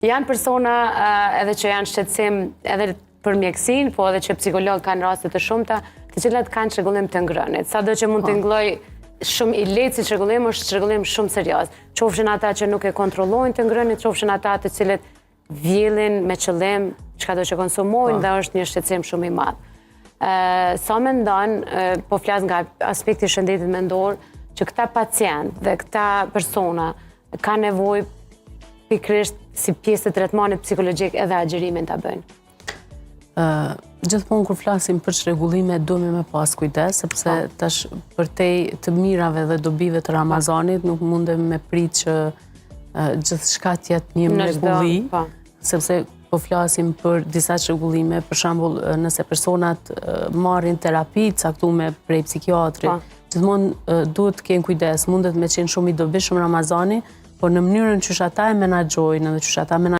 Janë persona edhe që janë shqetësim edhe për mjekësinë, po edhe që psikologë kanë raste të shumta, të cilat kanë çrregullim të ngrënit. Sado që mund të tingëlloj shumë i lehtë si çrregullim, është çrregullim shumë serioz. Qofshin ata që nuk e kontrollojnë të ngrënit, qofshin ata të cilët vjelin me qëllim çka do që konsumojnë dhe është një shqetësim shumë i madh. Sa mendon, po flas nga aspekti i shëndetit mendor, që këta pacient dhe këta persona kanë nevojë pikërisht si pjesë të tretmanit psikologjik edhe agjërimin ta bëjnë? Gjithmonë kur flasim për çrregullime, duhemi me pas kujdes, sepse tash përtej të mirave dhe dobive të Ramazanit, nuk mundem me prit që gjithçka të jetë një mrekulli, sepse po flasim për disa çrregullime, për shembull, nëse personat marrin terapi të caktume prej psikiatrit, gjithmonë duhet të kenë kujdes, mundet me qenë shumë i dobishëm Ramazani, por në mënyrën qysh ata e menaxhojnë dhe qysh ata menaxhojnë